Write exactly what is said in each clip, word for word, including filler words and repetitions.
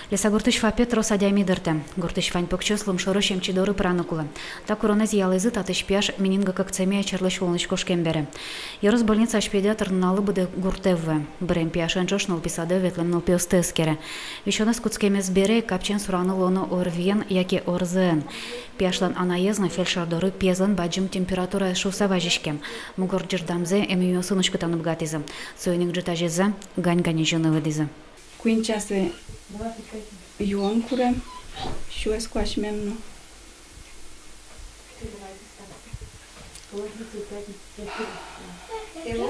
Лесагуртысь ФАПе трос адями дыртэ. Гуртысь вань покчиос лымшорозь эмчи доры пыраны кулэ. Та куронэз ялӥзы татысь пияш менингококцемия черлэсь улонысь кошкем бере. Ёрос больницаысь педиатр нуналлы быдэ гуртэ вуэ. Бырем пияшен ӵош нылпи садэ ветлэм нылпиосты эскере. Висёнэз кутскемез бере капчиен сураны луоно ОРВИен яке ОРЗ-ен. Пияшлэн анаез но фельдшер доры пиезлэн бадӟым температураез шуыса вазиськем. Мугор ӟырдамзэ эмъюмъёсын уськытаны быгатӥзы. Соин ик ӝытазезэ гань-гань изьыны лыдӥзы. Куинь часэ юон курем, сюэз куасьмем но.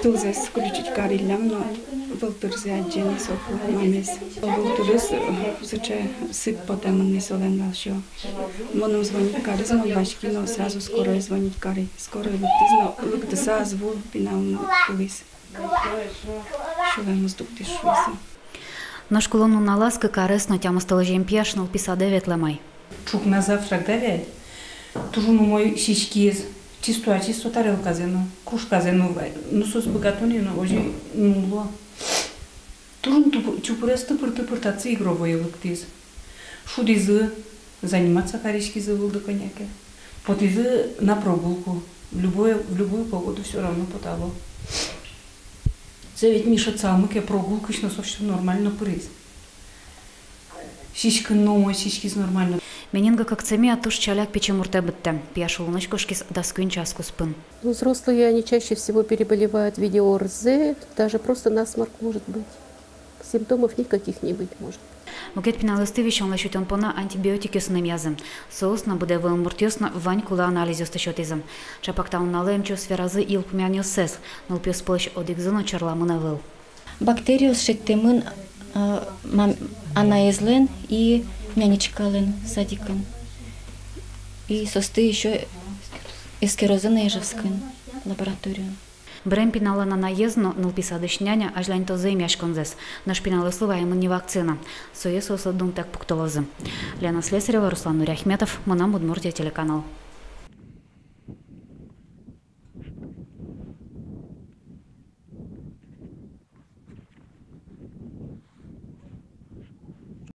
Тылзэс включить кариллям но, вылтырзэ адӟе ни соку мамез. Вылтырыз, э, сыӵе сыт потэмын ни солэн вал, сё. Мыным звонить кариз, мон васьки но, сразу скорой звонить кари. Скорой лыктӥз но, лыктыса ӧз вуы, пинал но кулӥз. Сюлэмыз дугдӥз шуыса. Нош кулон нуналаз кык арес но тямыстолэзьем пияш нылпи садэ ветлэм ай. Ӵукна завтрак давят. Туж ик умой сиськиз. Чисто, а чисто тарелказэ но, кружказэ но вай. Ну, соос быгато ни но, озьы ик нулло. Туж ик тупу-, чупырес тыпыр-тыпыр татчы игровое лыктӥз. Шудӥзы, заниматься кариськизы вылды кӧня ке. Потӥзы на прогулку. В любое, в любую погоду всё равно потало. Со ведь Миша цалмы ке прогулкаысь но со всё нормально пыриз. Сиськыны но умой сиськиз нормально. Менингококцемия туж ӵаляк пичи муртэ быдтэ. Пияш улонысь кошкиз дас куинь час куспын. Ну, взрослые, они чаще всего переболевают в виде ОРЗ, даже просто насморк может быть. Симптомов никаких не быть может. Мукет пиналъёсты висёнлэсь утён понна антибиотикъёсын эмъязы. Соос но, быдэ вуэм муртъёс но вань кулэ анализъёсты сётӥзы. Ӵапак та нуналэ эмчиос веразы йылпумъянъёссэс. Нылпиос пӧлысь одӥгзы но черламын ӧвӧл. Бактериос шедьтэмын, а, мам-, анаезлэн и нянечкалэн садикын. И соосты ещё эскерозы на Ижевскын лабораториын. Бырем пиналлэн анаез но нылпи садысь няня азьланьтозы эмъяськонзэс. Нош пиналъёслы ваемын ни вакцина. Сое соослы дунтэк пуктылозы. Лена Слесарева, Руслан Нуриахметов, «Мынам Удмуртие» телеканал.